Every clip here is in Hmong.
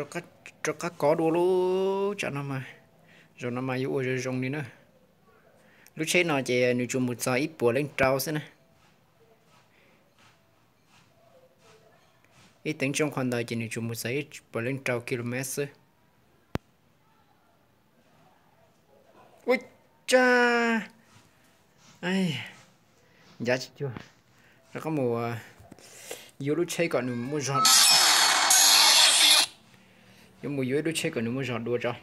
rov qab kov dua lub tsam no mas, zaum no mas yuav ua zoo zoo li na. Lub tsheb no ces nws tsuas mus txog ib puas leej rau xwb na. Ib teev tsoob qhov ntawd ces nws tsuas mus txog ib puas leej rau kilomev xwb. Ua cas, ncav tsis cuag, rov qab mus yuav lub tsheb kom nws muaj zog, yuav mus yuav ib lub tsheb kom nws muaj zog dua tso.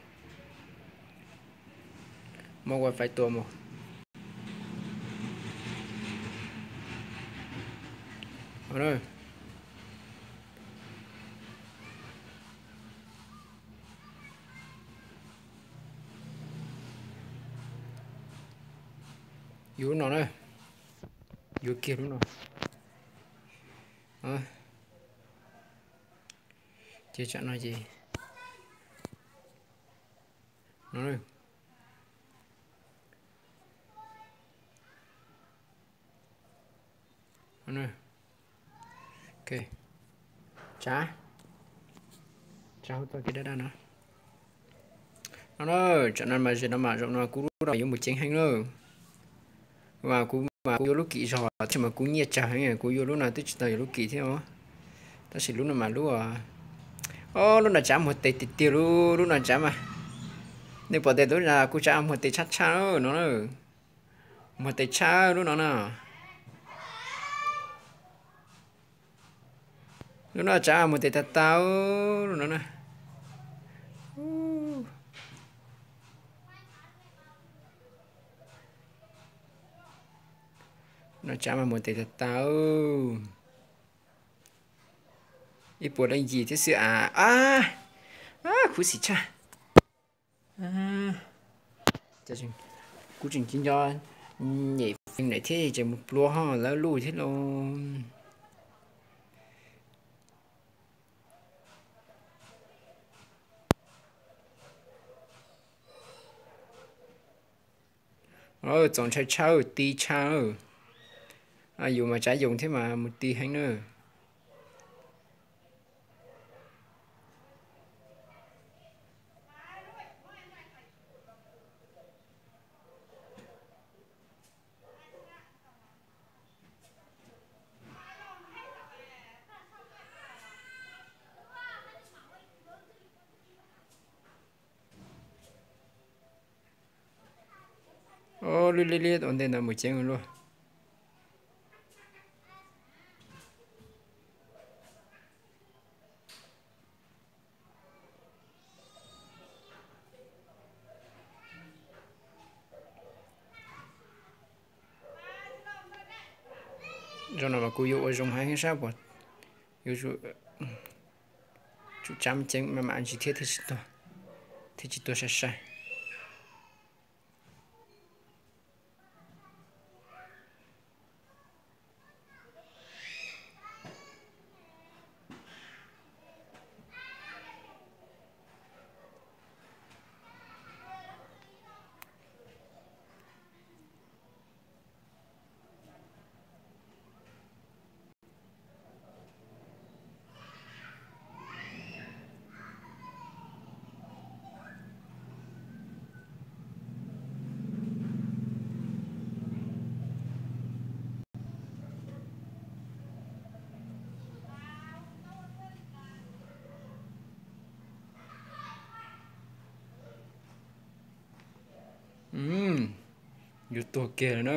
Muab wifi tua mus. Yuav lub no na, yuav kiag lub no. Ces tsam no ces no, tsa, tsa hauv txoj kev daj daj no. No na, tsam no mas ze no mas zaum no kuv lub no yuav mus ceev heev lawm. Mas kuv mas kuv yuav lub kim zog tab sis mas kuv nyiaj tsawg heev, kuv yuav lub no twb tsis tau yuav lub kim thiab os. Tab sis lub no mas lub, o, lub no tsav muag tes tiag tiag, lub, lub no tsav mas, nej pom tes lub no kuv tsav muag tes tshaj tshaj no na. Muag tes tshaj lub no na. Lub no tsav muag tes tag tag lub no na. No tsav mas muag tes tag tag. Ib puas leej yim thiab xwb a. Khuv xim tshaj. Kuv tseem cia nco nyem feem lawm thiab tseem mus pluav ho lawv luj thiab lauj. Txaus ntshai tshaj, ti tshaj. Yus mas tsav yoos thiab mas mus ti heev na. Lub liab liab ua ntej ntawd mus ceev luaj. Zaum no mas kuv yuav ua zoo heev sab puas yuav tsum tsam ceev maj mam ntsis thiab thiaj tsis tuag sai sai. Yuav tuag kiag lawm na.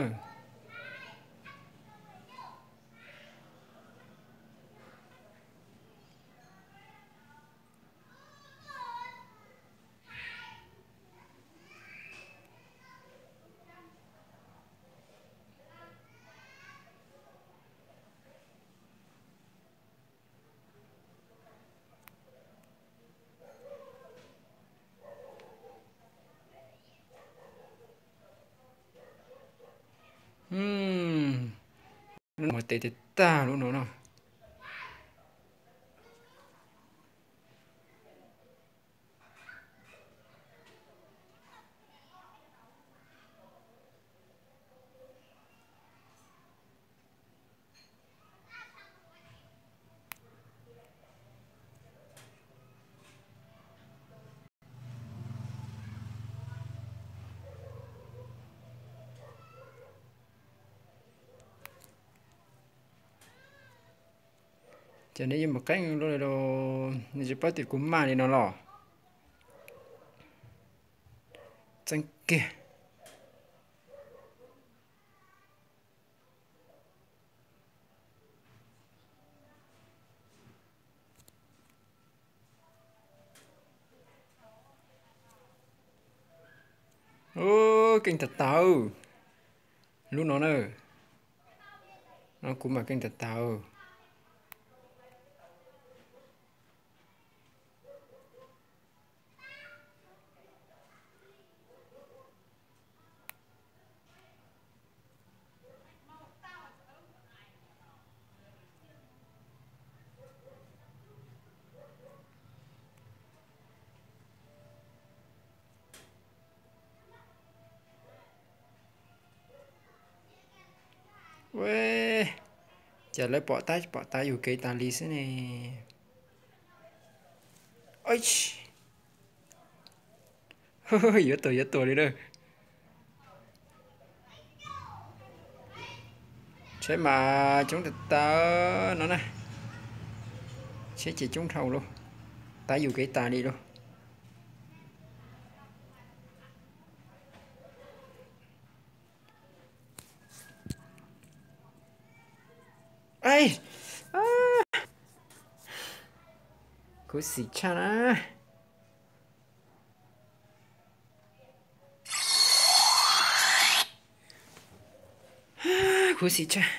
Muag tes tag tag lub no no. Ces nws yuav mus qeeb lub li los nws tsis paub tias kuv maj li no los. Txeeb kiag. Keej tag tag. Lub no na. No kuv mas keej tag tag. Ua, cas lawv pom tab pom tab yus kev tas li xwb ne. Yuav tuag yuav tuag li lawm. Tsheb mas coob tag tag no na. Tsheb ces coob dhau lauj, tab yus kev tas li lauj. Khuv xim tshaj na. Khuv xim tshaj.